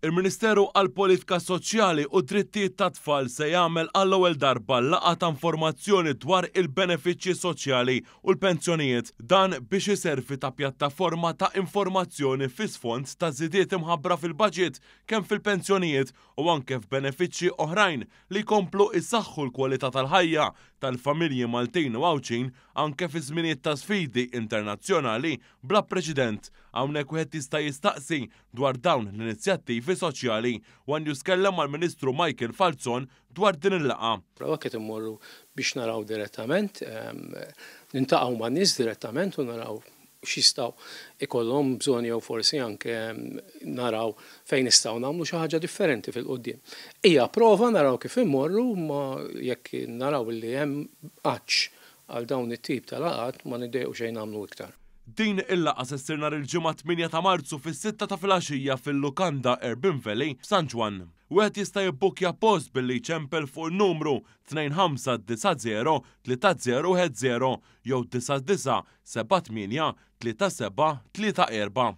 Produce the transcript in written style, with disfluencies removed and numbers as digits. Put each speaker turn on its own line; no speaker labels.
Il-Ministeru għall-Politika Soċjali u d-Drittijiet tat-Tfal se jagħmel għall-ewwel darba laqgħa ta' informazzjoni dwar il-benefiċċji soċjali u l-pensjonijiet. Dan biex iservi ta' pjattaforma ta' informazzjoni fi sfond ta' żidiet imħabbra fil-baġit kemm fil-pensjonijiet u anke f'benefiċċji oħrajn li jkomplu jsaħħu l-kwalità tal-ħajja tal-familji Maltin u Għawdxin anke fi żminijiet ta' sfidi internazzjonali bla preċedent. Hawnhekk wieħed jista' jistaqsi dwar dawn l-inizjattivi soċjali. One News tkellem mal-Ministru Michael Falzon dwar din il-laqgħa.
Hawnhekk qed immorru biex naraw direttament, niltaqgħu man-nies direttament u naraw x'jistgħu ikollhom bżonn jew forsi anke naraw fejn nistgħu nagħmlu xi ħaġa differenti fil-quddiem. Hija prova naraw kif immorru ma jekk naraw li hemm għatx għal dawn it-tip ta' laqgħat ma niddejqu xejn nagħmlu iktar.
Din il-laqgħa se ssir nhar il-Ġimgħa 8 ta' Marzu fis-sitta ta' filgħaxija fil-Lukanda Urban Valley f'San Ġwann. Wieħed jista' jibbukkja post billi jċempel fuq in-numru 2590 3010 jew 99 78 37 34.